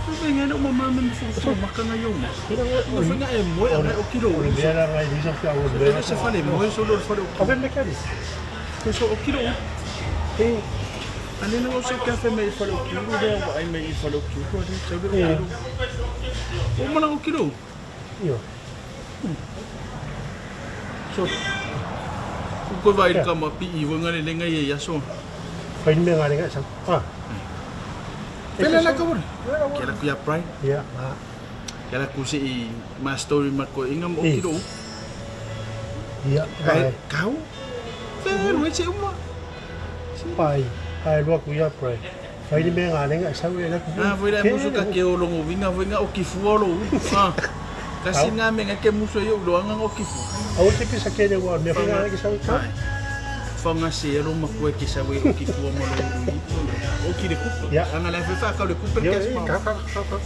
Fai ngai o mama me fo maka ngai o ma. O fai ngai moe ngai o kilo. O le mea la ngai ni sa fia o le mea. Se fale moe so lo fale o. Ave me kali. Ko so o kilo. E Ane na o se kafe me fale o kilo le o ai me fale o kilo le se le o kilo. O mana o kilo. Io. So ko vai ka ma pi i wanga le lenga ye yaso. Fai me ngai ngai sa. Ah. Pele la ka bora. Ke la kuya pride. Ya. Ke la ku se i ma story ma ko inga mo kilo. Ya. Ai kau. Pele lo se uma. Pai. Ai lua kuya pride. Fai ni me ngai ngai sa we la ku. Ah, foi la musu ka ke o longo winga foi nga o kifu lo. Ah. Kasi nga me nga ke musu yo lo nga o kifu. Au te pisa ke le wa me fai ngai sa ka. Fanga se ro ma ko ke sa we o kifu mo lo o ki le kupa. Anga le fa ka le kupa ke ka ka ka ka.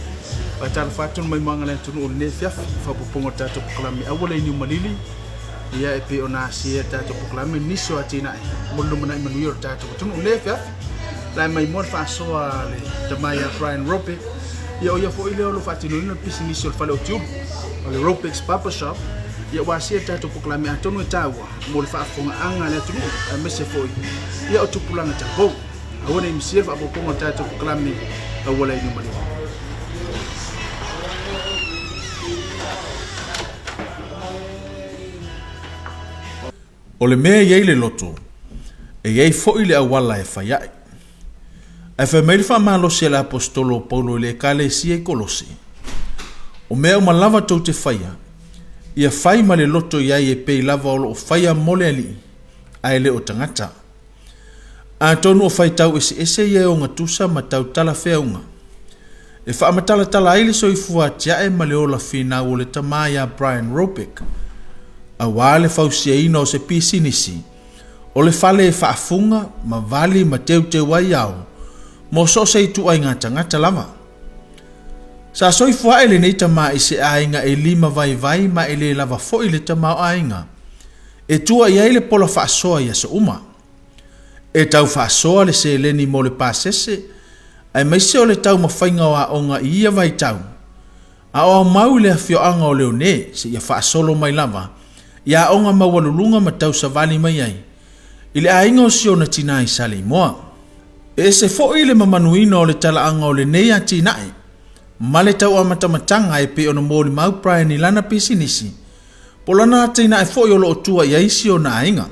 Pa tal fa tun mai manga le tun o ne fiaf fa popongo tato proklame awala ni malili. Ia e pe ona se tato proklame niso atina e. Mo lo mana manu yo tato tun o ne fiaf. Lai mai mo fa soa le tamaia Brian Rope. Ia o ia fo ile o lo fatino ina pisinisi o le fale o tiulu. O le Ropex Barber Shop. Ia ua asia tatou polokalame atonu e taua mo le faafofogaaga a le atunuu aemaise foi ia o tupulaga talavou. Aua ne i misia le faaopoopoga o le tatou polokalame auala i Niumalima. O le mea e i ai le loto, e i ai foi le auala e fai ai. Ae fai mai le faamalosi a le Aposetolo o Paulo i le Ekalesia i Kolose, O mea uma lava tou te faia, ia fai ma le loto i ai e pei lava o lo o faia mo le Alii, ae le o tagata. Atonu o faitau eseese ia e ogatusa ma tau talafeauga, e faamatalatala ai le soifua atiae ma le ola finau o le tama iā Brian Robeck, auā le fausiaina o se pisinisi, o le fale e faafuga ma vali ma teuteu ai ao mo so o se ituaiga tagata lava. Sa soifua ae lenei tama i se aiga e lima vaivai ma e le lava foi le tamaoaiga e tua i ai le pola faasoa i aso uma. E tau faasoa le seleni mo le pasese aemaise o le taumafaiga o aoga i ia vaitau, a o aumau i le afioaga o Leone seia faasolo mai lava i aoga maualuluga ma tausavali mai ai i le aiga o si ona tinā i Saleimoa. E ese foi le mamanuina o le talaaga o lenei atinae ma le tauamatamataga e pei ona molimau Brian i lana pisinisi po o lana atinae foi o lo o tua i ai si ona aiga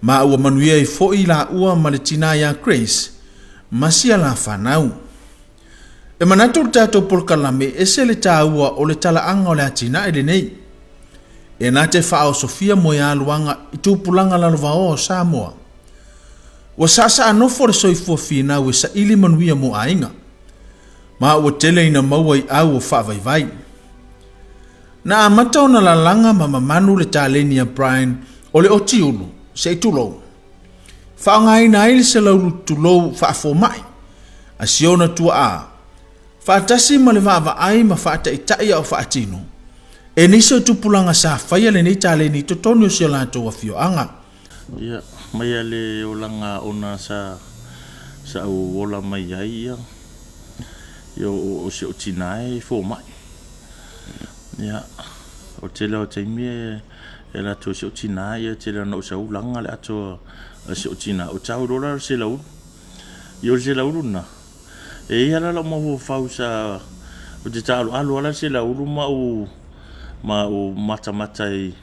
ma ua manuia ai foi laua ma le tinā iā Grace ma si a la fanau. E manatu le tatou polokalame e ese le tāua o le talaaga o le atinae lenei. E na te faaosofia moealuaga i tupulaga lalovaoa o Samoa. Ua saasaa nofo le soifua finau e saili manuia mo aiga, ma ua tele ina maua i au o faavaivai. Na amata ona lalaga ma mamanu le taleni a Brian o le oti ulu, se i tulou. Faaaogaina ai le selaulu tulou faafomai a si ona tuaa, faatasi ma le vaavaai ma faataitai a o faatino e nisi o tupulaga sa faia lenei taleni i totonu o si o latou afioaga. Ia, mai a le olaga ona sa sa ou ola mai ai ia, ia o, o si ou tina e fomai. Ia, o le tele o taimi e E alu atu ai si ou tina, ia tele ona ou sau laga le ato a si ou tina, o tau loa la o le selaulu. Ia o le selaulu lena, e i ai la lau mafaufau sa, ou te taaloalo lava la le selaulu ma ou, ma ou matamata i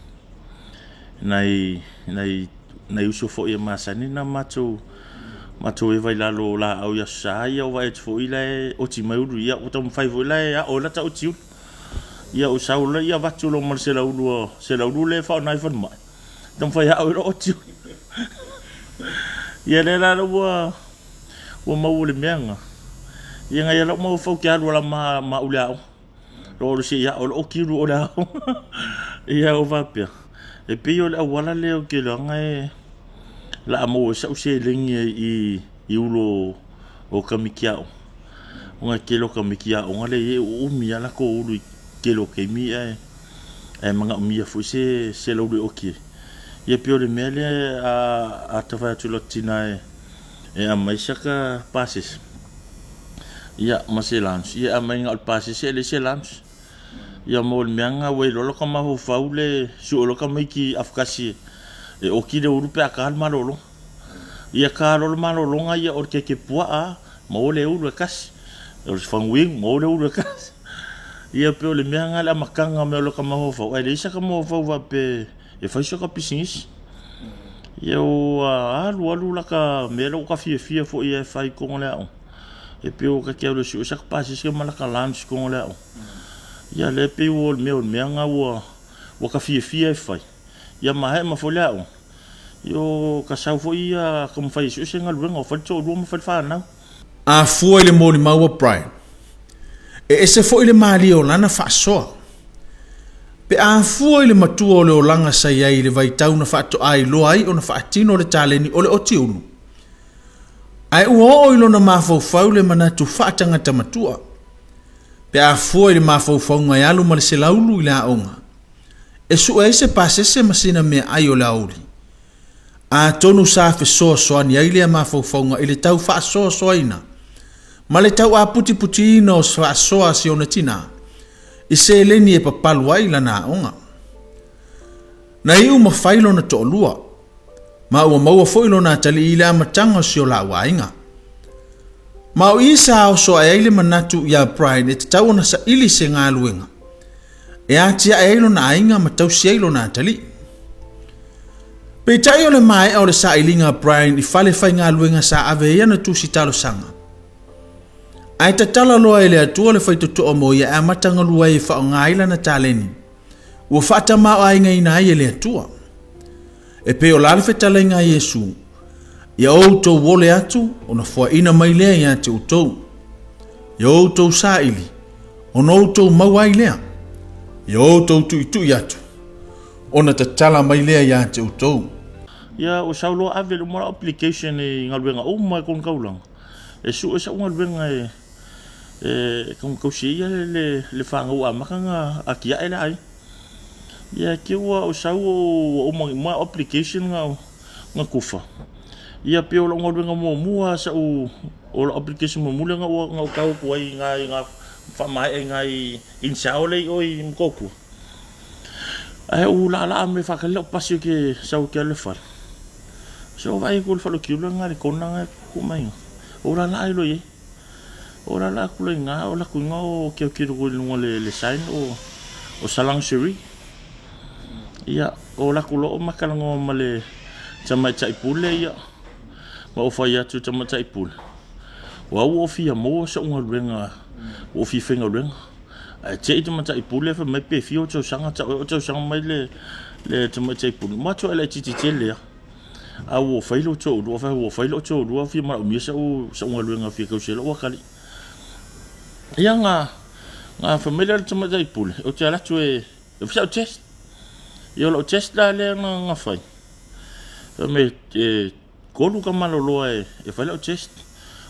nai, nai, nai uso foi e masani ona matou, matou eva i lalo o laau i Aso Sa, ia ou vaai atu foi la e oti mai ulu, ia ua taumafai foi la e ao ai lata oti ulu. Ia ou sau la ia avatu loa ma le selaulu selaulu lea e faaaoga ai falemai. Taumafai e ao i lou oti. Ia lea la ua ua maua le mea lena. Ia nai lau mafaufau ke alu ala ma ma au le aoga. Lo olu se ia o le oti ulu o le aoga. Ia o faapea. E pei o le auala lea ou te iloaga e la a maua ai sau seleni i i ulo o kamiki aoga. Ona e tele o tamaiti aoga lea e i ai e uumi lava latou ulu i tele o taimi ae ae manaomia foi se se laulu e oti ai. Ia pei o le mea lea a a tafai atu i lota tina e e aumai saka pasese. Ia, ma se lunch. Ia, aumai na o le pasese e leai se lunch. Ia, mo le mea lena ua iloa lota mafaufau le sue o lota tamaiti afakasi e oti le ulu pe a ta le malologa. Ia ta loa le malologa, ia o le keke puaa, maua le ulu e tasi. O le faguinu, maua le ulu e tasi. Ia, pei o le mea lena le amataga mai o lota mafaufau, ae leai saka mafaufau faapea e fai saka pisinisi. Ia ua alu alu laka mea lea ua ta fiafia foi e fai i totonu o le aoga. E pei ua ta te alu e sue saka pasese ma laka lunch i totonu o le aoga. Ia lea pei ua o le mea o le mea lena ua ua ta fiafia e fai. Ia maea ma foi le aoga. Ia o ta sau foi ia taumafai e sue se galuega o fai le toalua ma fai le fanau. A fua i le molimau a Brian, e ese foi le malie o lana faasoa. Pe a fua i le matua o le olaga sa i ai i le vaitau na faatoa iloa ai ona faatino le taleni o le oti ulu, ae ua oo i lona mafaufau le manatu faatangata matua. Pe a fua i le mafaufauga e alu ma le selaulu i le aoga, e sue ai se pasese ma sina meaai o le aoauli. Atonu sa fesoasoani ai lea mafaufauga i le tau faasoasoaina ma le tau aputiputiina o faasoa a si ona tinā i seleni e papalu ai lana aoga. Na iu ma fai lona toalua, ma ua maua foi lona atalii i le amataga o si o laua aiga. Ma o i sa oso ae ai le manatu iā Brian e tatau ona saili se galuega e atiae ai lona aiga ma tausi ai lona atalii. Peitai o le maea o le sailiga a Brian i fale faigaluega sa ave ai ana tusi talosaga. Ae tatala loa e le Atua le faitotoa mo ia e amata galue ai e faaaoga ai lana taleni ua faatamaoaigaina ai e le Atua. E pei o la le fetalaiga a Iesu, Ia outou ole atu ona foaina mai lea ia te outou. Ia outou saili ona outou maua ai lea. Ia outou tuitui atu ona tatala mai lea ia te outou. Ia ua sau loa ave uma lau application i galuega uma i kona taulaga e sue sau galuega e e tausi ai le le fanau amata na atiae le aiga. Ia te ua ou sau ua uma uma au application na na kufa. Ia pei o lau galuega muamua sa ou o lau application muamua lea na ua na ou tau atu ai i ina i na faamaea i ina i Innisao lea i o i Motootua. Ae ou laalaa mai faatali lau pasi ou te sau ou te alu i le fale. Se i ou vaai atu i le fale o Kiula lena i le corner lena e tutu mai ai. Ou laalaa ai loa i ai. O lala atu la i ina, o latou iga o tilotilo i luga o le sign o Salang Seri. Ia, o latou loa o matalanoa ma le tamaitai pule, ia, ma ou fai atu i le tamaitai pule, o au ua ou fia maua so'u galuega, ua ou fia faigaluega. Ae te i le tamaitai pule fai mai pe fia ou tausaga, tau ea ou tausaga mai le tamaitai pule, matua laitiiti tele lava. A ua fai lou toalua, fai ua fai lou toalua fia manaomia sa'u sa'u galuega fia tausi ai lou atalii. Ia na na fai mai lea o le tamaitai pule, ou te alu atu e e fai sa'u test. Ia o la'u test la lea na na fai, fai mai e tolu tamaloloa e e fai la'u test.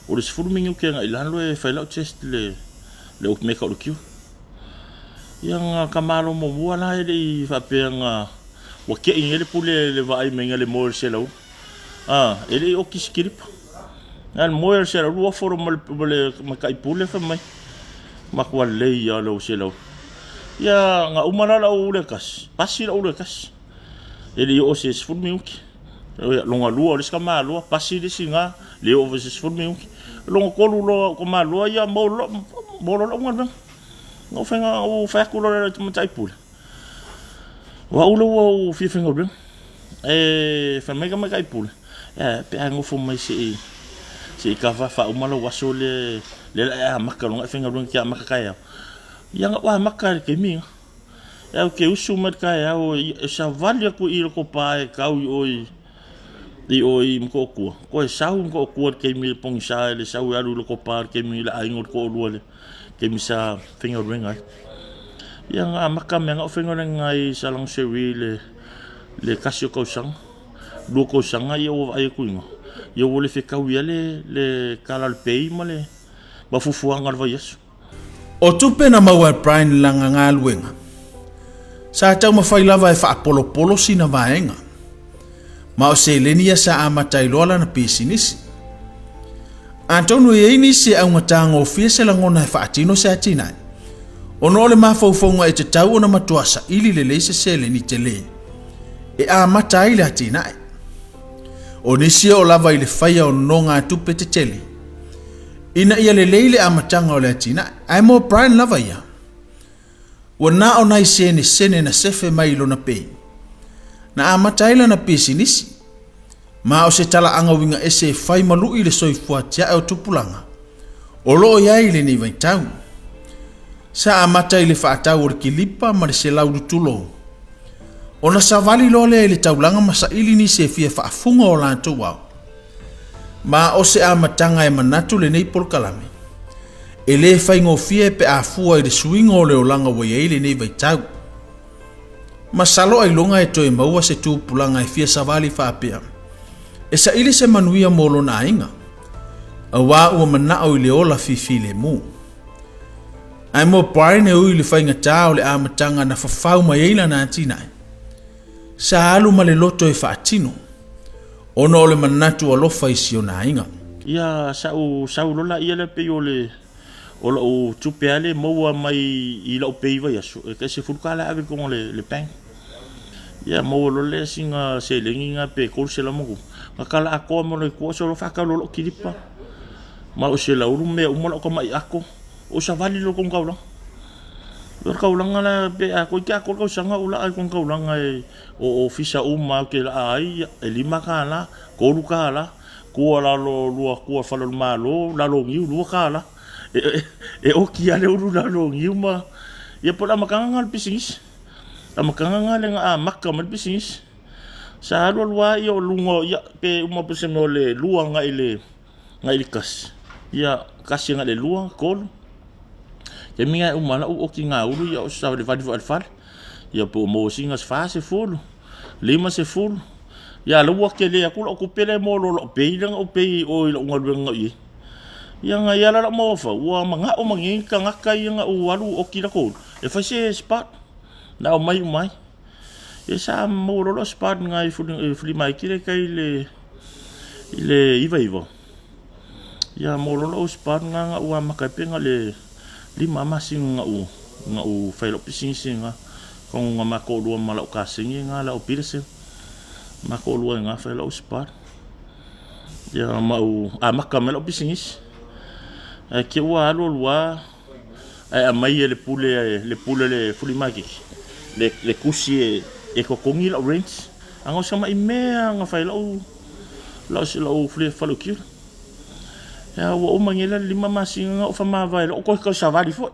O le 10 minute agai i lalo e fai la'u test i le le mea e tau o le queue. Ia na tamalo muamua la e le i faapea na Ua tei nei le pule le vaai mai le moe o le selaulu. A, e le i oki se kilipa. A le moe o le selaulu ua ofo ma le, ma le matai pule fai mai. Matua lelei lava lou selaulu. Ia, na uma la lau ule tasi, pasi lau ule tasi. E le i oo se 10 minute. Lona lua o le isi tamaloa, pasi le isi na, le oo foi se 10 minute. Lona tolu loa o tamaloa ia, maua loa lau galuega. Na ou fai, na ou fai atu loa i le tamaitai pule. O au lea ua ou fia faigaluega. E fai mai tamaitai pule, e pe a nofo mai se i se i kava faauma lau aso lea lea la e amata loa e faigaluega ke amata taeao. Ia na ua amata i le taimi lena. E au ke usu mai le taeao e savali atu i loko pa e tau i o i i o i Motootua. Toe sau Motootua i le taimi e pogisa i le sau e alu i loko pa i le taimi i le aiga o le toalua lea. Taimi sa faigaluega ai. Ia na amata mea na ou faigaluega ai sa Langseri le le tasi o tausaga, lua tausaga ia ua vaai atu i ina, ia ua le fetaui ai le le tala o le pay ma le ma fuafuaga o le vaiaso. O tupe na maua e Brian i lana galuega, sa taumafai lava e faapolopolo sina vaega, ma o seleni ia sa amata ai loa lana pisinisi. Atonu e i ai nisi e augatagofie se lagona e faatino se atinae, ona o le mafaufauga e tatau ona matua saili lelei se seleni tele e amata ai le atinae. O nisi e oo lava i le faia o nonogatupe tetele ina ia lelei le amataga o le atinae, ae mo Brian lava ia, ua na o nai senesene na sefe mai i lona pei na amata ai lana pisinisi, ma o se talaaga uiga ese e fai ma lu'i le soifua tiae o tupulaga o lo o i ai i lenei vaitau. Sa amata i le faatau o le kilipa ma le selaulu tulou, ona savali loa lea i le taulaga ma saili nisi e fia faafuga o latou ao. Ma o se amataga e manatu lenei polokalame, e le faigofie pe a fua i le suiga o le olaga ua i ai lenei vaitau. Masalo ailoga e toe maua se tupulaga e fia savali faapea, e saili se manuia mo lona aiga, auā ua manao i le ola fifilemu. Ae mo Brian e ui i le faigata o le amataga na fafau mai ai lana atinae, sa alu ma le loto e faatino, ona o le manatu alofa i si ona aiga. Ia sa ou sau loa laia lea pei o le o lou tupe lava lea e maua mai i lau pay vaiaso e tai $10 e ave i totonu o le bank. Ia maua loa lea sina seleni na pe $300 na tala atoa mai loa i tua sau loa faatau loa lou kilipa ma lou selaulu ma mea uma lou tamai ato ou savali loa i totonu taulaga. O le taulaga la pe a toeitiiti atoa le tausaga o laa i totonu taulaga e o ofisa uma ou te laa ai e $5, $3, tua lalo lua tua fale o le Malo lalo o niu $2. E oti lava le ulu lalo o niu ma ia po o le amataga lena o le pisinisi. Amataga lena lea na amata mai le pisinisi. Sa alu alu lava ia o luga ia pe uma pe se mea o le 2 agai i le agai i le 1, ia 1 agai i le 2, 3. Taimi lena e uma ai lau otiga ulu ia o savalivali foi i le fale. Ia po o maua sina 40, 50, ia la ua tele atu lau tupe lea e maua loa i lau pay lea na ou pay ai i o i lau galuega na ou i ai. Ia na i ai la lau mafaufau, ua manao malie tagata ia na ou alu oti latou ulu e fai se spot na aumai uma ai. Ia sa maua loa lau spot i i Fulimaiki lea i tai i le 99. Ia maua loa lau spot lena na ou amata ai pe na o le 5 masina na ou na ou fai ai lau pisinisi lena. Tago na ma toalua ma lau kasegi lena le au Peterson. Ma toalua i ina fai lau spot. Ia ma ou amata mai lau pisinisi. Ae te i ua alu alu lava ae aumai e le pule le pule o le flea market le, le tusi e, e totogi lau rent. A na o se tamai mea na fai lau lau lau flea faleutiula. Ia ua uma nei la le 5 masina na ou faamavae loa ou toe tau savali foi.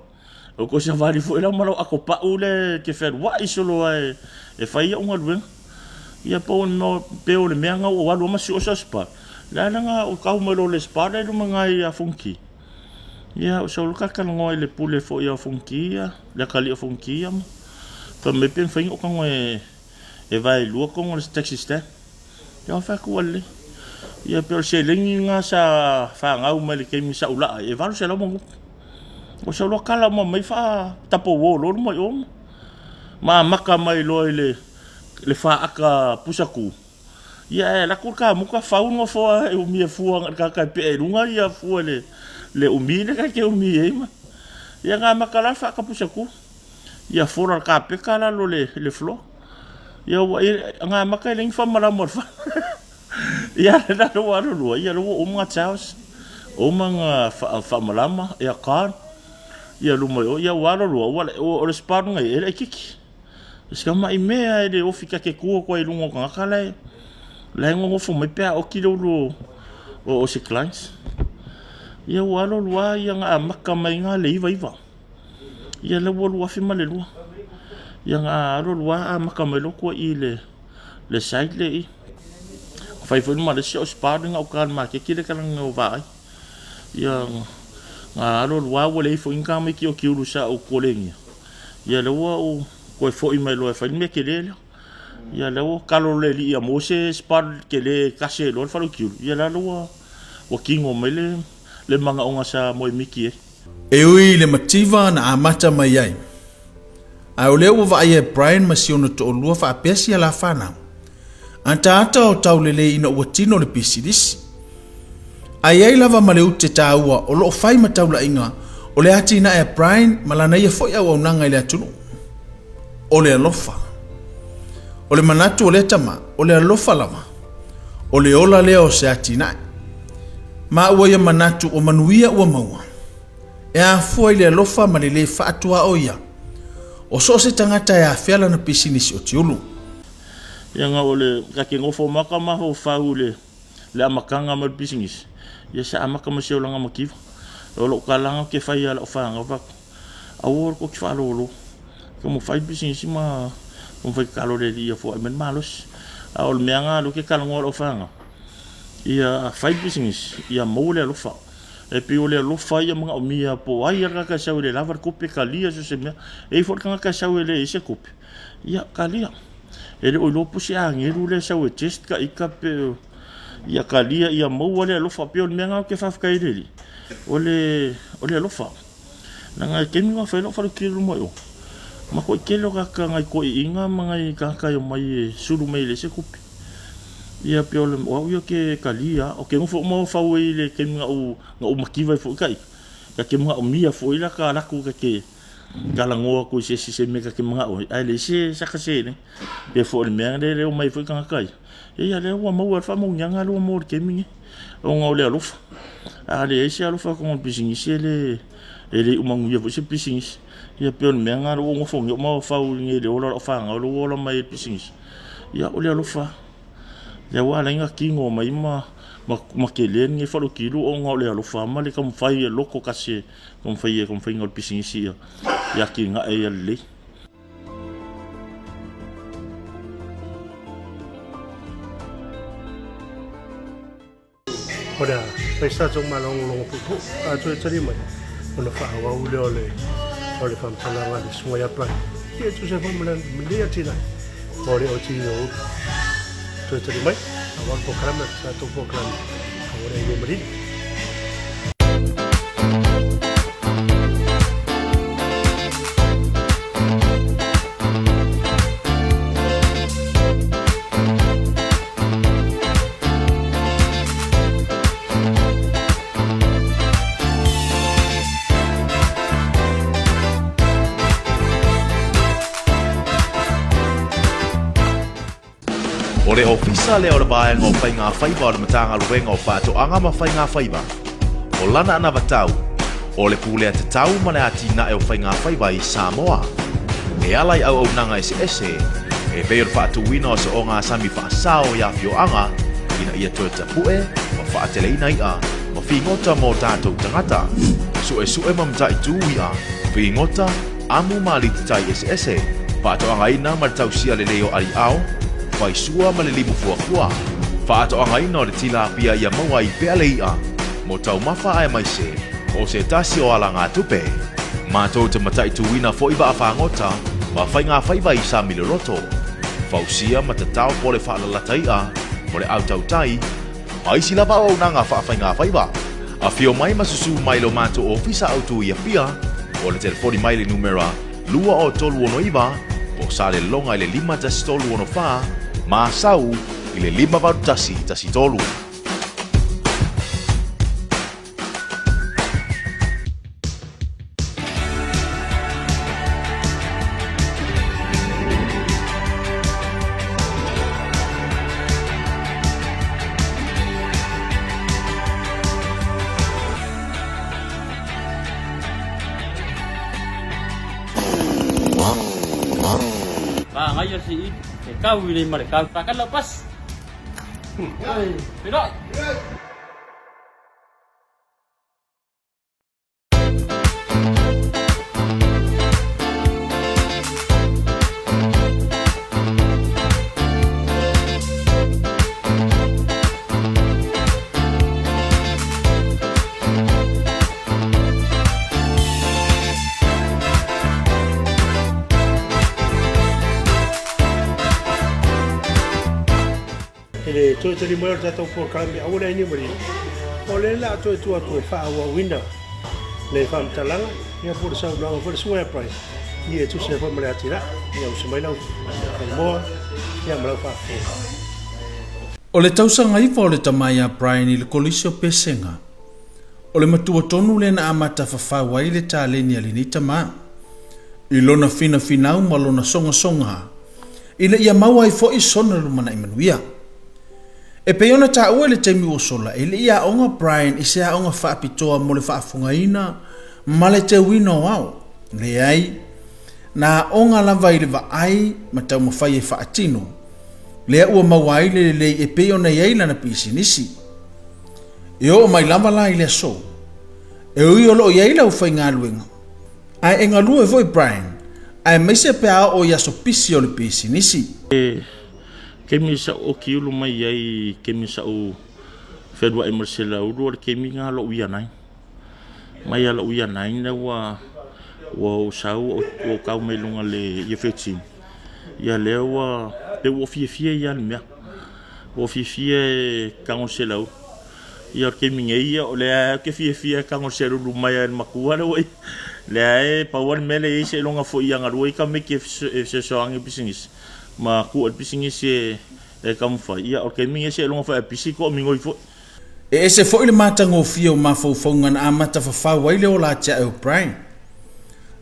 O ko savali foi la ma lau ato pau lea e te fealuai solo a e fai au galuega. Ia po o pe o le mea na ou alu ma sue sau spa. Le a na ou kau mai lo le spa le luma ngai a Fonki. Ia o sau ka talanoa i le pule foi a Fonki ia, le akali o Fonki ia ma. Fai mai pe mafai ona ou tago e e vae lua tonu o le taxi stand. Ia fai atu ua lelei. Ia pei o le seleni lena sa fanau mai le taimi sa ou laa ai, e $800 ma tupu. O sau loa kala uma mai faatapouo loa luma i o ma amata mai loa i le le faata pusa tu. Ia ae alu atu le kamuta fau le nofoa e umi e fua agai i le tagata e pee i luga ia fua i le umi lea ta te umi ai ma. Ia na amata loa le faata pusa tu. Ia fola le kapeta lalo le le floor. Ia ua na amata e leai ni faamalama o le fale. Ia lena ua alu lua, ia lea ua uma na tiles, uma na faamalama, aircon, ia luma i o, ia ua alu lua, ua o le spot na i ai e laitiiti. Si tamai mea e le ofi ta te tu atu ai i luga o tagata la e la e nonofo mai pe a oti le ulu o se clients. Ia ua alu alu lava ia na amata mai i ina le 99. Ia lea ua 2002. Ia na alu alu lava amata mai loa tua i le le site lea i. Fai foi le ma le isi au spa lea gauta i le maketi lea kalana o vaai. Ia na alu alu lava ua leai foi ni tamaiti o Kiulu sa ou kolenia. Ia lea ua ou toe foi mai loa e fai le mea tele lea. Ia lea ua talo le alii ia maua se spa tele e tasi ai loa le fale o Kiulu. Ia lea ua ua kino mai le le manaoga sa moemiti ai. E ui i le mativa na amata mai ai, ae o lea ua vaaia e Brian ma si ona toalua faapea si ala fanau. Ataata o taulelei ina ua tino le pisilisi. Ae i ai lava ma le ute taua o lo o fai ma taulaiga o le atinae a Brian ma lana ia foi auaunaga i le atunuu. O le alofa. O le manatu o lea tama, o le alofa lava. O le ola lea o se atinae. Ma ua ia manatu o manuia ua maua. E afua i le alofa ma le lē faatuaoia o so o se tagata e afea lana pisinisi o tiulu. Ia na o le ka ke nofo maka mafaufau i le le amataga mai o le pisinisi, ia sa amata mai si olaga mativa. O lou kalaga ou te fai ia lau fanau fai atu, aua le tou te faalolo, taumafai le pisinisi ma taumafai e tatalo i le Alii ia foai mai le malosi. A o le mea lena o lea ou te talanoa i lau fanau, ia fai le pisinisi, ia maua le alofa. E pei o le alofa ia manaomia po o ai lava le tagata e sau e le lava le tupe, talia so o se mea. E i ai foi le tagata e sau e leai se tupe, ia talia. E le o iloa po o se agelu lea e sau e test ka ita pe ia talia ia maua le alofa. Pei o le mea lena ou te faafetai ai i le Alii, o le, o le alofa. Leaga e taimi na fai ai lau falekili i luma i o, matuai tele o tagata nai toeaiina ma nai tagata e omai e sulu mai e leai se tupe. Ia pei o le, o au ia ou te talia lava. Ou te nofo mafaufau ai i le taimi na ou, na ou mativa ai foi ta ita, ta te manaomia foi la ta alu atu ta te talanoa atu i se isi i se mea ta te manao ai, ae leai se saka seleni. Pei foi o le mea lea e omai ai foi tagata ia, ia lea ua maua lava le faamanuiaga lea ua maua i le taimi lenei, ona o le alofa. A leai se alofa i totonu o le pisinisi e le e le manuia foi se pisinisi. Ia pei o le mea lena lea ua ou nofo nei ou mafaufau i le ola o lau fanau lea ua ola mai ai i le pisinisi, ia o le alofa lava. Lea ua ala ai ona tino mai ma ma tele lenei faleotilu ona o le alofa ma le taumafai e loto tasi e taumafai i le taumafaiga o le pisinisi ia atinae ia lelei. O le a fai sa tatou malogologo puupuu a toe tali mai ona faaauau lea o le o le faamatalaga a le Susuga ia Brian. Ia e tusa ai foi ma lenei atinae o le OTO. Toe tali mai, faaauau le polokalame, le tatou polokalame aua le ai malili. O le Ofisa lea o le Vaega o Faigafaiva o le Matagaluega o Faatoaga ma Faigafaiva. O lana anavatau, o le pulea tatau ma le atinae o faigafaiva i Samoa. E ala i auaunaga eseese, e pei o le faatuina o se ogasami faasao i afioaga ina ia toe tapue ma faateleina iʻa ma figota mo tatou tagata, suesue ma mataitū iʻa, figota, amu ma alititai eseese, faatoagaina ma le tausia lelei o aliao, faisua ma le limu fuafua, faatoagaina o le tilapia ia maua ai pea le iʻa mo taumafa aemaise o se tasi o alagatupe. Matou te mataituina foi vaafagota ma faigafaiva i sami loloto, fausia ma tatao pole faalalata iʻa mo le autautai ma isi lava auaunaga faafaigafaiva. Afio mai ma susū mai lo matou ofisa autu i Apia o le telefoni mai le numera 2369 po o Salelologa i le 51364 ma Asau i le 58113. Manaia se i e kau i nei ma le kau. Pakala pas. Feiloai. I le toe tali mai o le tatou polokalame aua le aini malie, o lea la a toe tuu atu e faaauauina le faamatalaga ia po o le saunoaga foi le Susuga ia Price ia e tusa ai foi ma le atinae. Ia usu mai lau faimoa ia ma lau faafofoga. O le tausaga iva o le tama ia Brian i le Kolisi o Pesega. O le matua tonu lea na amata fafau ai le taleni a lenei tama, i lona finafinau ma lona sogasoga, ina ia maua ai foi sona lumanai manuia. E pei ona taua i le taimi ua sola, e le i aoga Brian i se aoga faapitoa mo le faafogaina ma le teuina o ao. Leai, na aoga lava i le vaai ma taumafai e faatino, lea ua maua ai le lelei e pei ona i ai lana pisinisi. E oo mai lava la i le aso, e ui o lo o i ai le aufaigaluega, ae e galue foi Brian, aemaise pe a oo i aso pisi o le pisinisi. E Kemi sa ou okiulu mai ai kemi sa ou feluai ma le selaulu o le kemi na lou ia nai. Mai a lou ia nai na ua ua ou sau ua ou kau mai luga le ia fetini. Ia lea ua pe ua fiafia ia le mea. Ua fiafia e tago le selaulu. Ia o le taimi nei ia o lea ou te fiafia e tago i le selulu mai a le matua lea ua i lea e pau lava le mea lea e i ai seiloga foi ia galue ai tamaiti e fesoasoani i le pisinisi ma tuu ai le pisinisi e taumafai. Ia o le taimi lenei seiloga foi a pisi toamigoi foi. E ese foi le matagofie o mafaufauga na amata fafau ai le ola atiae o Brian.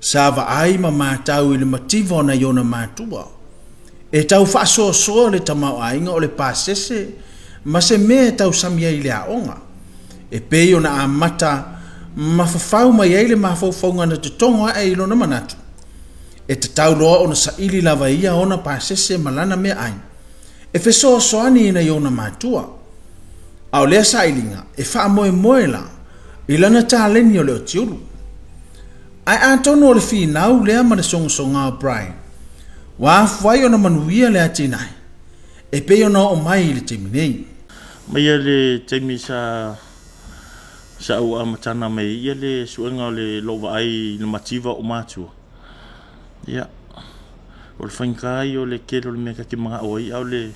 Sa vaai ma matau i le mativa o nai ona matua. E tau faasoasoa le tamaoaiga o le pasese ma se mea e tausami ai i le aoga, e pei ona amata ma fafau mai ai le mafaufauga na totogo ae i lona manatu, e tatau loa ona saili lava e ia ona pasese ma lana meaai e fesoasoani i nai ona matua. A o lea sailiga e faamoemoe la i lana taleni o le otiulu. Ae atonu o le finau lea ma le sogasoga o Brian, ua afua ai ona manuia le atinae e pei ona oo mai i le taimi nei. Mai ia le taimi sa sa ou amataga mai ai ia le suega o le lou vaai i le mativa o matua, ia, o le faigata ia o le tele o le mea ta te manao ai a o le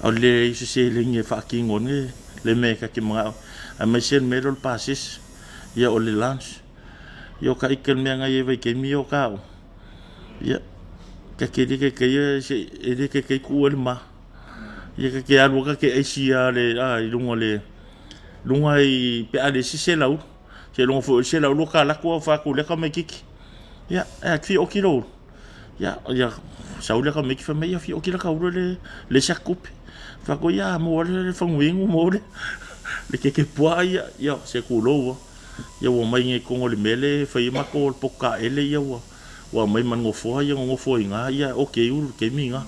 a o le leai o se seleni e faatino ai le mea ta te manao ai, aemaise le mea lea o le pasese, ia o le lunch. Ia o ka ike le mea na i ai vaitaimi ia o ka o. Ia, ka ke le ke ia se e le ke ke ku le ma. Ia ka ke alu ka ke aisi a le a i lunga le lunga i pe a le si se lau. Se lunga fo se lau lo ka la ko fa ku le ka me kiki. Ia, e a fi o kilo. Ia, ia sau le ka me ki fa me ia fi o kilo ka ulu le le sa kupe. Fa ko ia mo le fanguingu mo le le ke ke pua ia ia se ku lo. Ia ua mai nei kogo le mea lea e fai ai matou o le potu taele ia ua ua aumai ma le nofoa ia nonofo ai ina ia ok ulu le taimi ina.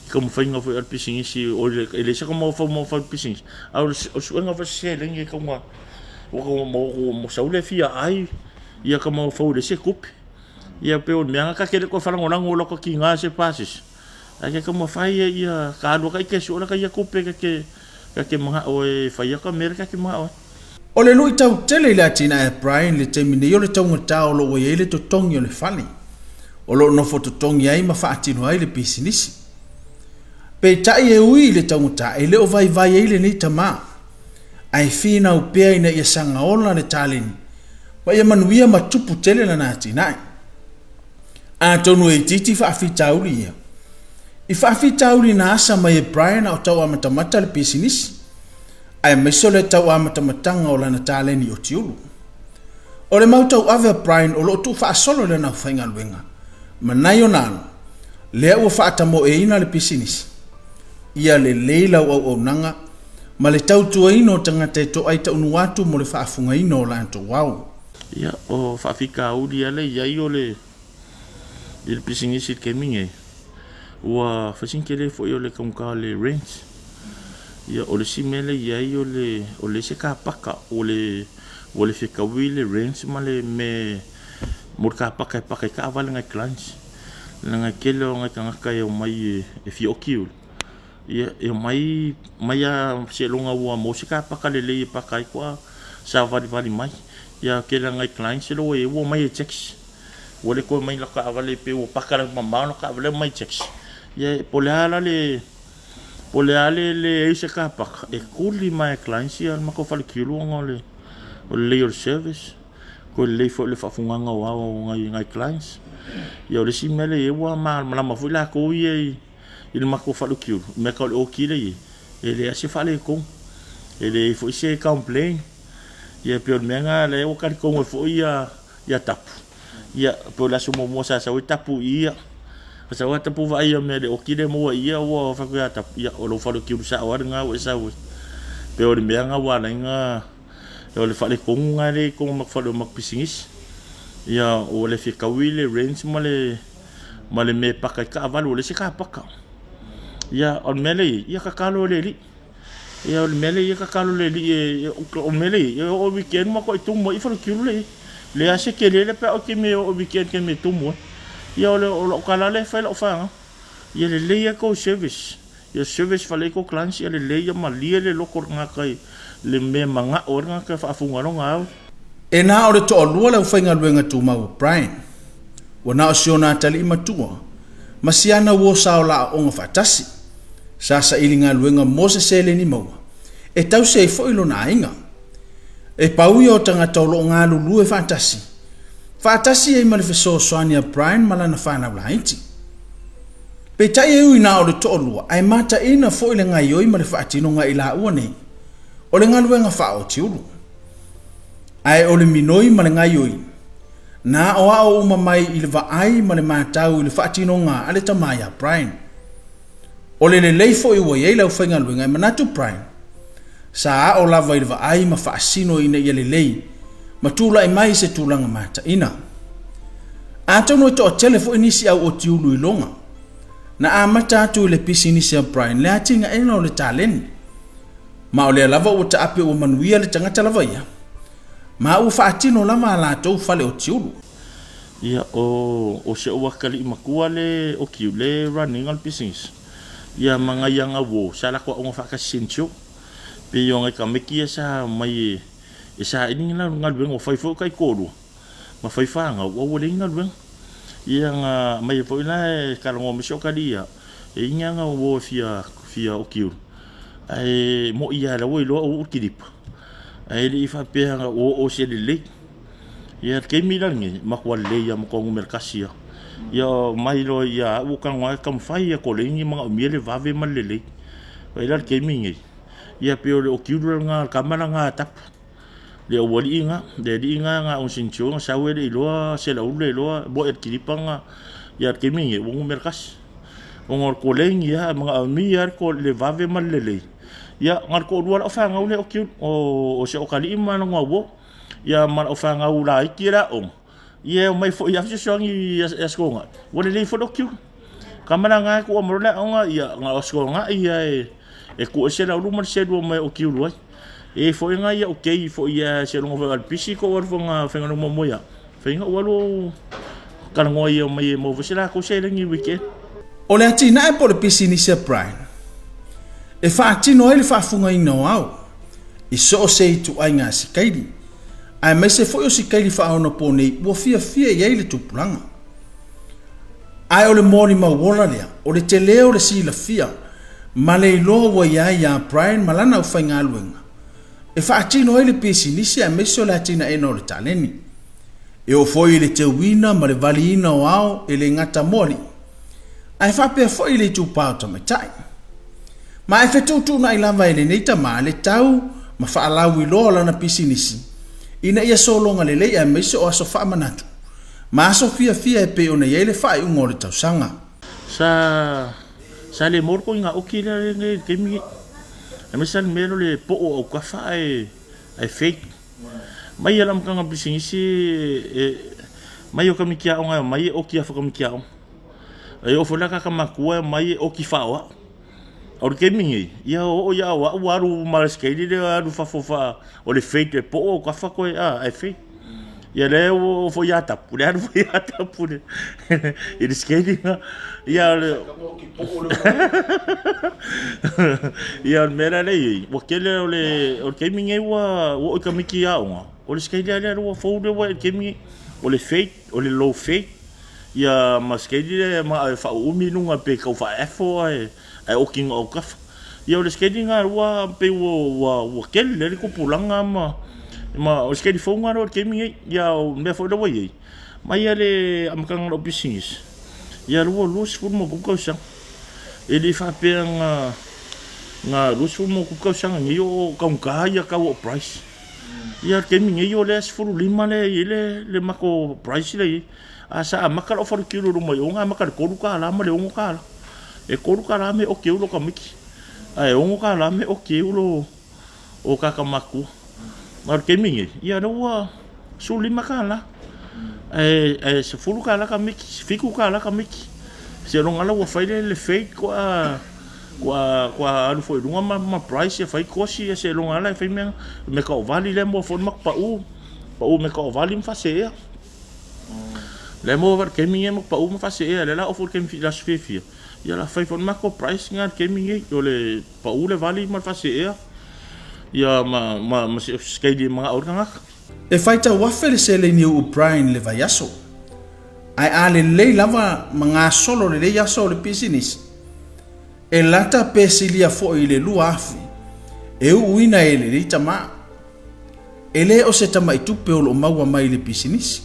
I taumafaiga foi a le pisinisi oi e leai se mafaufau fai le pisinisi a o le suega foi o se seleni e tau ua sau le fia ai ia ka mafaufau e leai se tupe. Ia pei o le mea lena ta te le toe faalagolago i lota tiga se pasese ae ke taumafai ia ia ka alu atu ita e sue lata ia tupe ta te ta te manao e fai ata mea lea ta te manao ai. O le luitau tele i le atinae a Brian i le taimi nei o le taugata o lo o ua i ai le totogi o le fale o lo o nofo totogi ai ma faatino ai le pisinisi. Peitai e ui i le taugata e le o vaivai ai lenei tama, ae finau pea ina ia saga ola le taleni ma ia manuia ma tupu tele lana atinae. Atonu e itiiti faafitauli ia. I faafitauli na asa mai e Brian a o tau amatamata le pisinisi, aemaise o le tau amatamataga o lana taleni otiulu. O le mau tauave a Brian o lo o tuufaasolo i lana aufaigaluega ma nai ona alo, lea ua faatamoeina le pisinisi. Ia lelei lau auaunaga ma le tautuaina o tagata e toai taunuu atu mo le faafugaina o latou ao. Ia, o faafitauli lava lea e i ai o le i le pisinisi i le taimi nei, ua fai sina tele foi o le taugata o le rent. Ia, o le isi mea lea e i ai o le o le isi car paka ua le ua le fetaui le rent ma le mea mo le car paka e paka ai taavale a nai clients. Leaga e tele o nai tagata e omai e fia oki ulu. Ia, e omai mai lava seiloga ua maua se kapaka lelei e paka ai koa savalivali mai. Ia, tele lava nai clients lea ua i ai ua omai e taxi. Ua le toe omai i lau taavale pei ua paka mamao lau taavale omai e taxi. Ia, po o le a la le po o le a le leai o se kapaka, e tuli mai lava e clients ia le matou fale kiulu ona o le lelei o le service, toe lelei foi le faafofogaga o ao o nai clients. Ia, o le isi mea lea e i ai ua malamalama foi latou ia i i le matou falekiulu, le mea tau o le oki lea e i ai, e leai lava se faaletonu, e leai foi se complain. Ia pei o le mea lena lea ua talitonu ai foi ia ia Tapu. Ia pei o le aso muamua sa sau ai Tapu i ia. Sa sau lava Tapu vaai ia mea le oti lea maua i ia ua fai atu ia Tapu, ia o lou falekiulu sao lava lena ua e sau ai. Pei o le mea lena ua ala ai ona o le faaletonu lena lea i totonu o matou fale o matou pisinisi. Ia ua le fia taui le range ma le ma le mea e paka ai taavale ua leai se car paka. Ia o le mea lea e i ai, ia tatalo i le Alii. Ia o le mea lea ia tatalo le alii e o le mea lea ia oo i weekend matua tumu ai falekiulu lea i leai se tele lea pe a oo i taimi e oo i weekend taimi e tumu ai. Ia o le o lau tala lea e fai lau fanau ia lelei a tou service ia service fale ai tou clients ia lelei ia malie le loto o le tagata i le mea e manao ai le tagata e faafuga lona au. E na o le toalua le aufaigaluega tumau o Brian. Ua na o si ona atalii matua ma si ana uo sa o la aoga faatasi. Sa saili galuega mo se seleni maua e tausi ai foi lona aiga. E pau ia o tagata o lo o galulue faatasi, faatasi ai ma le fesoasoani a Brian ma lana fanau laiti. Peitai e ui na o le toalua ae mataina foi le gaioi ma le faatinoga i laua nei o le galuega faaotiulu. Ae o le minoi ma le gaioi, na aoao uma mai i le vaai ma le matau i le faatinoga a le tama ia Brian. O le lelei foi ua i ai le aufaigaluega e manatu Brian, sa ao lava i le vaai ma faasino ina ia lelei ma tulai mai i se tulaga mataina. Atonu e toatele foi nisi au otiulu i loga na amata atu i le pisinisi a Brian le atinaega o le taleni. Ma o lea lava ua taape ua manuia le tagata lava ia, ma ua faatino lava a latou fale otiulu. Ia, o, o si ou atalii matua le okiu, le run ina le pisinisi. Ia, ma nai ana uo, sa latou aoga faatasi Central. Pei o nai tamaiti ia sa omai e, e saili ni galuega, ua fai foi o taitoalua, ma fai fanau, ae ua leai ni galuega. Ia, na aumai ai foi la e talanoa mai si ou atalii ia, e i ai ni ana uo e fia, fia okiu. Ae mo'i lava o la ua iloa ua uu le kilipa, ae le i faapea na ua oo i se lelei. Ia le taimi la lenei, matua lelei lava matua numera tasi lava. Ia mai loa ia au ua tago lava e taumafai e koleni e manaomia le vave ma le lelei. Vaai la i le taimi lenei, ia pei o le okiulu lena a le tama lena a Tapu, le aualii lena, le alii lena na o Sintiô na sau e le i iloa Selaulu le iloa moe e le kilipa lena. Ia le taimi lenei ua numera tasi. Ona o le koleni lava e manaomia lava le vave ma le lelei. Ia na o le toalua lava o fanau lea e okiulu, o si atalii ma lona uo. Ia ma lau fanau laiti le aoga, ia e omai foi lava fesoasoani i Aso Toonai, ua lelei foi le okiuga. Tama la na e tuua mai loa le aoga, ia na o Aso Toonai ia e tuu ese lau luma le selua mai e okiulu ai. E i ai foi nai au kei foi ia seiloga foi o alu pisi kou alu foi faigaluega muamua ia, faiga ou alu talanoa ia omai e maua foi se latou seleni i weekend. O le atinae po o le pisinisi a Brian e faatino ai le faafugaina o ao i so o se ituaiga sikaili, aemaise foi o sikaili faaonaponei ua fiafia i ai le tupulaga. Ae o le molimau ola lea, o le tele o le silafia ma le iloa ua i ai ia Brian ma lana aufaigaluega e faatino ai le pisinisi aemaise o le atinaeina o le taleni. E oo foi i le teuina ma le valiina o ao e le gata mo alii, ae faapea foi i le itupa o tamaitai. Ma e fetuutuunai lava e lenei tama le tau ma faalauiloa o lana pisinisi ina ia sologa lelei aemaise o aso faamanatu ma aso fiafia e pei ona i ai le faaiuga o le tausaga. Sa sa le maua le koiga oki lea i le taimi nei. Aemaise lava le mea lea o le poo o autafa ae ae fake. Mai lava i le amataga o le pisinisi e mai o tamaiti aoga e omai e oki afa tamaiti aoga. E oo foi la tagata matutua e omai e oki faaoao. O le taimi nei, ia oo ia au ua alu ma le sikeili lea alu i fafo faa, o le fade e poo au kafa koe a, ae fade. Ia lea ua oo foi ia Tapu, lea alu foi ia Tapu i le sikeili lena. Ia o le Ia o le mea la lea e i ai, ua tele o le o le taimi nei ua oo i tamaiti aoga, o le sikeili lava lea ua fou lea ua i le taimi nei. O le fade, o le low fade. Ia ma skeili lea ma e faauumi i luga pe tau faa-afo ae ae oki na autafa. Ia o le skeili na ua pei ua ua ua tele le tupulaga ma ma o le skeili fou na i le taimi nei. Ia o le mea foi lea ua i ai, mai lava le amataga o lau pisinisi, ia ua 23 tausaga. E le i faapea na na 23 tausaga nei o taugata ia tau o price. Ia, o le taimi nei o lea 15 lea e i ai le, le matou price lea e i ai. A sa amata lou falekiulu i luma i o na amata i le $3 ma le $6. E $3 me oki ai lou tamaiti, ae $6 me oki ai lou o tagata matutua. A o le taimi nei, ia lea ua $15, ae ae $10 tamaiti, $7 tamaiti. Seiloga la ua fai le le fade toa toa toa alu foi i luga ma ma price ia fai kosi ia seiloga la e fai mea mea taovali lea maua foi le matou pau, pau mea taovali ma faaseea. Lea maua foi le taimi nei matou pau ma faaseea lea la oo foi le taimi le aso fiafia ia la fai foi le matou price lena i le taimi nei o le pau le vali ma le faaseea ia ma ma ma se taimi e manao ai le tagata. E faitau afe le seleni a O'Brien i le vaiaso, ae a lelei lava ma gasolo lelei aso o le pisinisi, e lata pe silia foi i le 2,000 e uuina e lenei tama. E le o se tamai tupe o lo o maua mai i le pisinisi.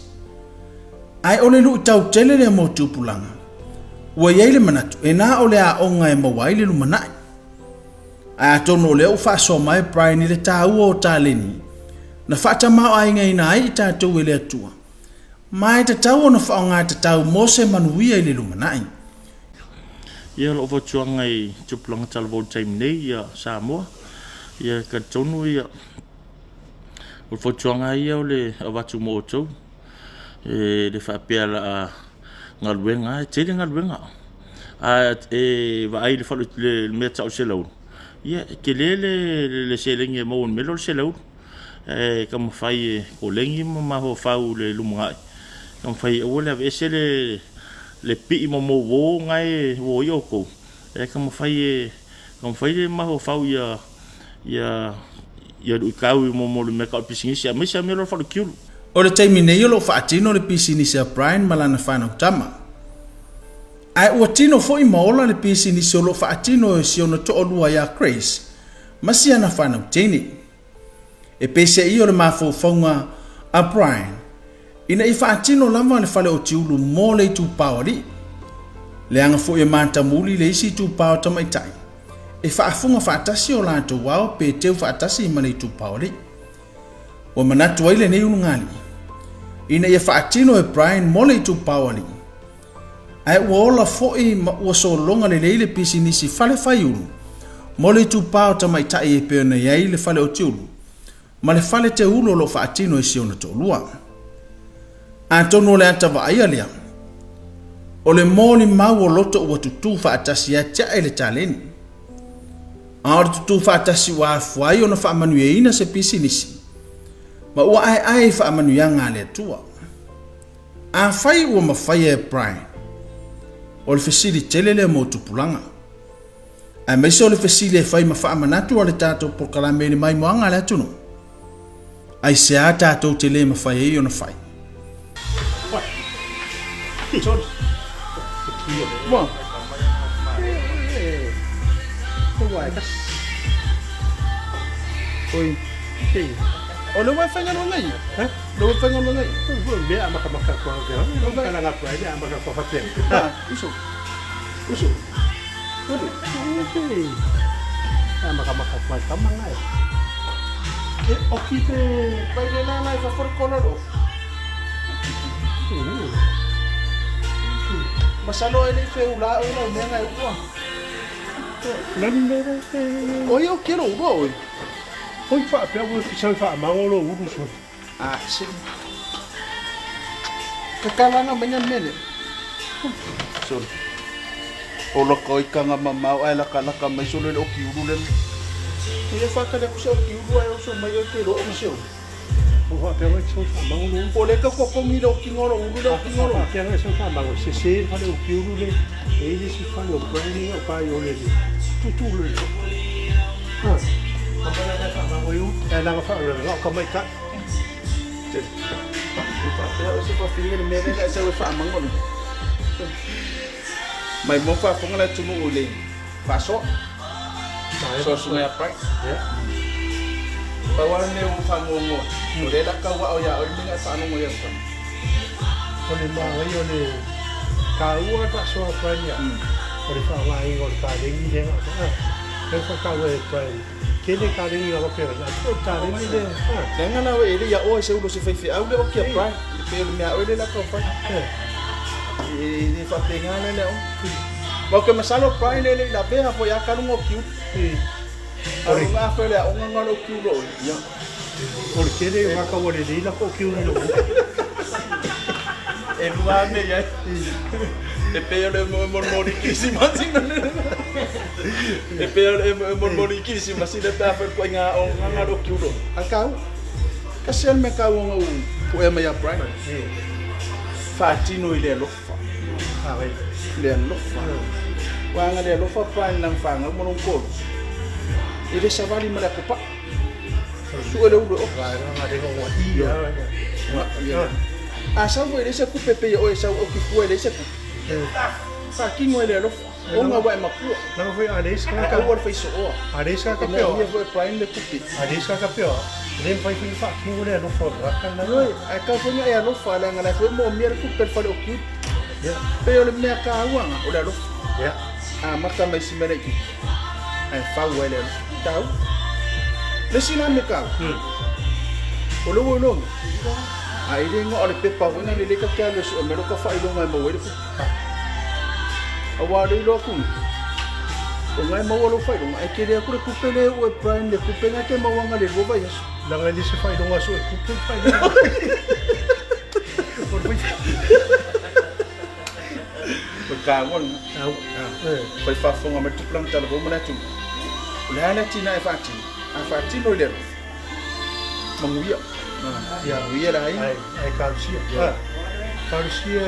Ae o le luitau tele lea mo tupulaga. Ua i ai le manatu e na o le aoga e maua ai le lumanai. Ae atonu o lea ua faasoa mai Brian i le taua o taleni na faatamaoaigaina ai i tatou e le Atua, ma e tatau ona faaaoga tatau mo se manuia i le lumanai. Ia lou fautuaga i tupulaga talavou i le taimi nei ia Samoa, ia e talitonu ia o le fautuaga lava ia o le avatu mo outou, e le faapea o le a galuega lava, e tele galuega. A e vaai i le mea e tau o le seleulu, ia e tele le seleni e maua i le mea lea o le seleulu. Ae taumafai e koleni ma mafaufau i le lumanai, taumafai aua le aveese le pii ma mou uo na e uo ai outou, ae taumafai e taumafai le mafaufau ia ia ia luitau i mo le mea tau pisinisi aemaise lava mea lea o le falekiulu. O le taimi nei o lo o faatino le pisinisi a Brian ma lana fanau tama. Ae ua tino foi ma ola le pisinisi o lo o faatino e si ona toalua ia Grace ma si ana fanau teine. E peiseai o le mafaufauga a Brian ina ia faatino lava le fale otiulu mo le itupa o alii. Leaga foi e matamuli le isi itupa o tamaitai e faafuga faatasi o latou ao pe teu faatasi ma le itupa o alii. Ua manatu ai lenei ulugalii ina ia faatino e Brian mo le itupa o alii. Ae ua ola foi ma ua sologa lelei le pisinisi fale faiulu mo le itupa o tamaitai e pei ona i ai le fale otiulu ma le fale teulu o lo o faatino e si ona toalua. Atonu o le ata vaaia lea, o le molimau o loto ua tutū faatasi e atiae le taleni. A o le tutū faatasi ua afua ai ona faamanuiaina se pisinisi ma ua aeae i faamanuiaga a le Atua. Afai ua mafaia e Brian, o le fesili tele lea mo tupulaga. Aemaise o le fesili e fai ma faamanatu a le tatou polokalame i le maimoaga a le atunuu. Aisea tatou te le mafai ai ona fai? O le ua e faigaluega ia? Lou faigaluega ia. Mea makamaka koa ke kala ngā ai mea maka koa whatea. Uso. Uso. Uri. Mea makamaka koa tama ngai. E oki te pai le la lai fa for kola lo. Masalo e le fe ula o la mea ngai ua. Nani mea te. Oi o kero ua oi. Oi wha pea ua ki sau wha mangolo uru so. Ah, se. Kakalana mai na mele. Sorry. O laka ikanga mamao ai laka laka mai solo le oki ulu le. Ia whakale ku se oki ulu ai oso mai o te ro o se. O wha pea ua ki sau wha mangolo. O le ka kokongi le oki ngoro ulu le oki ngoro. Wha pea ua sau wha mangolo. Se se whale oki ulu le. E i si whale o branding o kai o le le. Tutu le. Ha. Ka mana wha mango iu. E nanga wha ura ngau ka mai ka. Faapea o se fafine le mea lea e sau e faamangolo. Mai mo faafofoga le atunuu i le faasoa. Soasoa ia Bright. Pau lava le mea ua ou faanoanoa, o lea la tau ao ia oe le mea na e faalogo ai atu. O le manaia o le taua le faasoa Brian ia, o le faaaogaina o le paleni lea na o. Lea ua faataua e Brian. Tele taleni lava pe ai. O taleni le. Leaga la e le ia oe se ulo se faifeau le oki a Brian. E pei o le mea a oe le la tau fai. E le faapena la le aoga. Ma ou te masalo Brian e le i lavea foi a kaluga o kiu. A o nga foi le aoga nga o kiu lo ia. O le tele o ngā kaua lelei la ko kiu ni lo. E lua me ia. E pei o le molimoli kirisimasi. E pei o le molimoli kirisimasi le pe a fai koe ngā o ngā ngā o kiu lo. A kau. Kasi a le mea kau o ngau puea mai a Brian. Faatino i le alofa. Le alofa. Uaga le alofa Brian nang whangau mo long kolu. E le savali ma le akopa. Sue le ulu e oka. A sau foi le se kupe pe o e sau o ki fue le se kupe. Faatino i le alofa. O ngā wae makua. Langa foi a leis ka. Aua le faisoa. A leis ka E peo. mea foi Brian le kupe. A leis ka peo. Le mfai foi faatino le alofa o raka na. Oi, ai kau foi e alofa le anga le foi mo mia le kupe le fale o kiu. Pe o le mea ka uanga o le alofa. A mata mai si mele ki. Ai fau ai le alofa. Tau. Le sina me kau. O le uolongi. A i le ngoa o le pepa foi na le leka ke alo o melo ka whailonga e maua i le kupe. A wā le iloa kuni. O ngai maua lo whailonga. Ai ke lea kure kupe le ue Brian le kupe ngai ke mauanga le lua vai aso. Langa le se failonga so e kupe failonga. O le fai. O ka ngona. Au. Fai faafofoga mai le tupulaga talavou ma le atunuu. O le a le atina e faatino? A faatino i le alofa. Manuia. Manuia le aiga. Ai ai kalusia. Kalusia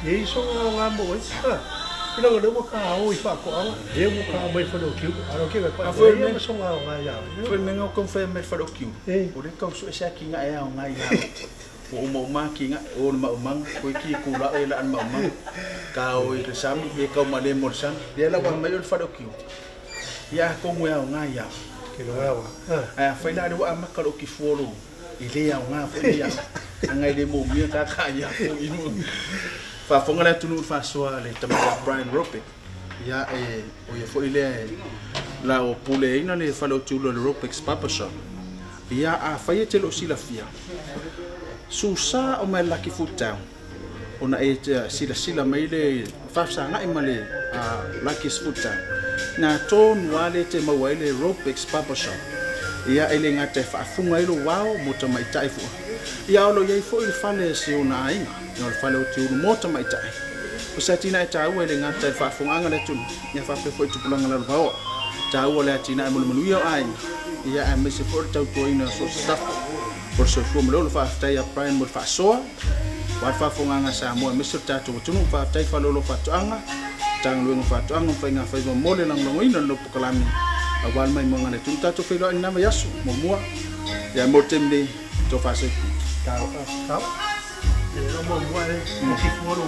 e i so ngā mo e. I langa le ua ka o i whakoanga. E ua ka mai whare o kiu. Aro ke ka A foi e me- ma so ngā ngā ia. Foi me ngau kau whai me whare o kiu. E. O le kau so e se aki ngā e ao ngā ia. O uma uma ki ngā o le maumanga. Koe ki ku la e la an maumanga. Ka o i le sami, e kau ma le mo le sami. Ia la wa mai o le whare o kiu. Ia kongu e ao ngā ia. Ke lo awa. Ai a whai la le wa amaka lo ki fuolo. I le ao ngā fo ia. Anga i le mo mia ka ka ia fo inu. Faafofoga le atunuu i le faasoa le tamaiti Brian Rope. Ia e o ia foi lea e la o puleaina le fale o tiulu o le Ropex Barber Shop. Ia a fai e te loo silafia. Susa o mai Lucky Food Town. Ona e te silasila mai le faafesagai ma le Lucky's Food Town. Na tonu lava le te maua ai le Ropex Barber Shop. Ia e le gata e faafuga ai lo ao mo tamaitai fua. Ia o lo iai foi le fale se ona aiga. Ia o le fale o tiulu mo tamaitai. O se atinae taua e le gata i le faafofogaaga le atunuu. Ia faapea foi i tupulaga lalovaoa. Taua le atinae mo le manuia o aiga. Ia aemaise foi o le tautuaina o so o se tafa. O le soifua ma le ola faafetai ia Brian mo le faasoa. Aua le faafofogaaga a Samoa aemaise o le tatou atunuu. Faafetai Faleolo Faatoaga, Matagaluega o Faatoaga ma Faigafaiva mo le lagolagoina o lenei polokalame aua le maimoaga a le atunuu. Tatou feiloai i lena vaiaso muamua. Ia mo le taimi nei, tofa soifua. Tau. Tau. E lo mo mo e mo ki fuoro.